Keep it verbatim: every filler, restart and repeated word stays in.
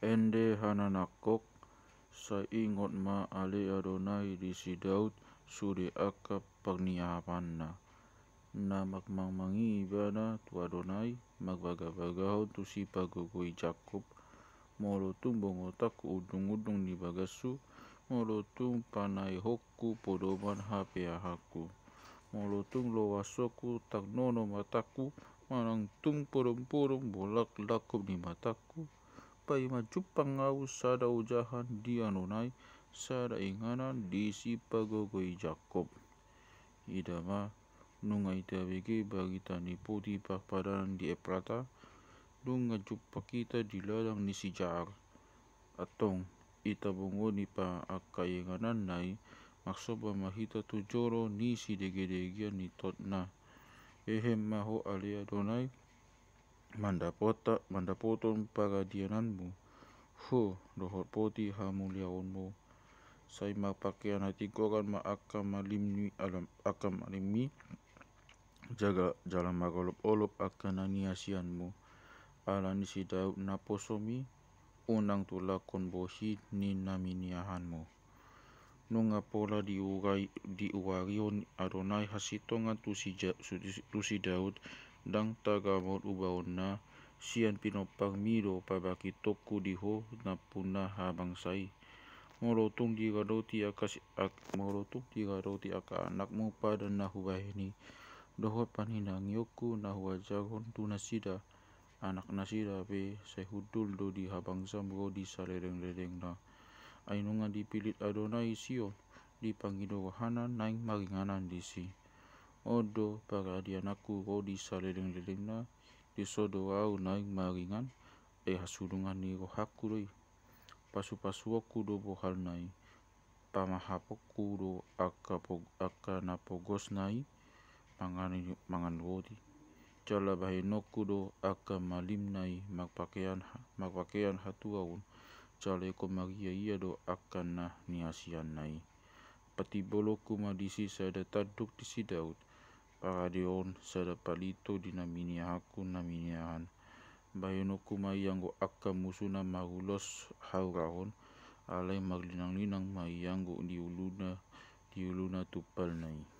Ende hananangkok, sai ingot ma ale Adonai di si Daud sude angka parniahapanna. Na mangmangmangi ibana tu Adonai, marbagabagahon tu Sipagogoi Jakkob. Molo tung bongotanku undungundung di bagashu, molo tung panaehonku podoman hapeahanku, molo tung lowashonku tangnono matangku, manang tung podompodom bolak langkup ni matangku, paima jumpang ahu sada ojahan di Adonai, sada inganan di Sipagogoi Jakkob. Ida ma, nunga tabege barita ni poti parpadanan di Eprata, nunga jumpang hita di ladang ni si Jaar. Antong, ita bongoni pa angka ingananna i, marsomba ma hita tu joro ni sidegedegean ni totna. Hehe ma ho ale Adonai, mandapota, mandapothon paradiananmu, ho dohot poti hamuliaonmu. Sai marpakean hatingkoan ma angka malimmi, alam, angka malimmi, jaga jala marolopolop angka na niasianmu. Ala ni si Daud naposomi, unang tulangkon bohi ni na miniahanmu. Nunga pola diurai, diuarihon Adonai hasintongan tu si Ja-, tu si Daud, ndang tagamon ubaonna, sian pinompar mi do pabakitonku di ho nampuna habangsa i. Molo tung diradoti angka si-, ak-, molo tung diradoti angka anakmu padan na hubahen i, dohot paninangionku na huajarhon tu nasida, anak nasida pe sai hundul do di habangsamu ro di salelenglelengna. Ai nunga dipillit Adonai Sion, dipangido rohana naeng maringanan disi. On do paradiananku ro di salelenglelengna, dison do ahu naeng maringan, ai hasurungan ni rohangku do i. Pasupasuonku do bohalna i, pamahaponku do angka pog-, angka na pogosna i, mangan, mangan roti. Jala bahenonku do angka malimna i marpakean ha-, marpakean hatuaon, jala ingkon mariaia do angka na niasianna i. Patimbolonku ma disi sada tanduk di si Daud, paradehon sada palito di na miniahanku na miniahan. Bahenonku ma i anggo angka musuna marulos haurahon, alai marlinanglinang ma i anggo di uluna, di uluna tumpalna i.